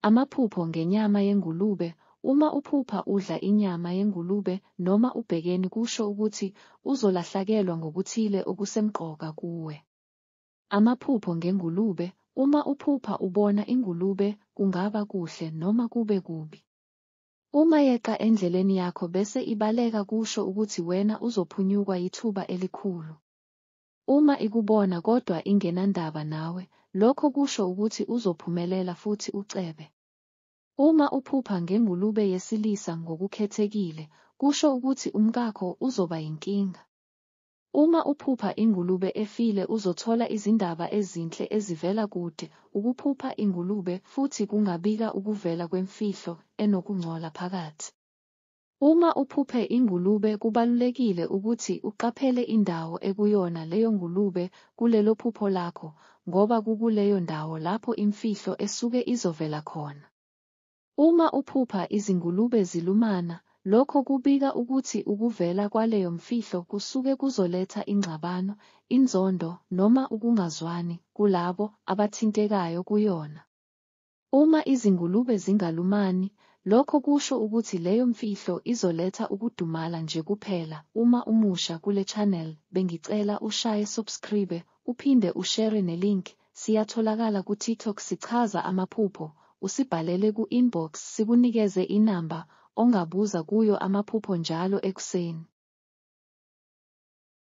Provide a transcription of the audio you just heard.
Amaphupho ngenyama yengulube. Uma uphupha udla inyama yengulube noma ubhekeni kusho ukuthi uzolahlakelwa ngokuthile okusemqoka kuwe. Amaphupho ngengulube. Uma uphupha ubona ingulube kungaba kuhle noma kube kubi. Uma yeqa endleleni yakho bese ibaleka kusho ukuthi wena uzophunyukwa yithuba elikhulu. Uma ikubona kodwa ingenandaba nawe, lokho kusho ukuthi uzophumelela futhi ucebe. Uma uphupha ngengulube yesilisa ngokukhethekile, kusho ukuthi umkakho uzoba yinkinga. Uma uphupha ingulube efile uzothola izindaba ezinhle ezivela kude. Ukuphupha ingulube futhi kungabika ukuvela kwemfihlo enokungcola phakathi. Uma uphuphe ingulube kubalulekile ukuthi uqaphele indawo ekuyona leyo ngulube kulelo phupho lakho ngoba kukuleyo ndawo lapho imfihlo esuke izovela khona. Uma uphupha izingulube zilumana, lokho kubika ukuthi ukuvela kwaleyo mfihlo kusuke kuzoletha ingxabano, inzondo noma ukungazwani kulabo abathintekayo kuyona. Uma izingulube zingalumani, lokho kusho ukuthi leyo mfihlo izoletha ukudumala nje kuphela. Uma umusha kule channel bengicela ushaye subscribe uphinde ushare nelink. Siyatholakala ku-TikTok sichaza amaphupho. Usibhalele ku-inbox sikunikeze inamba ongabuza kuyo amaphupho njalo ekuseni.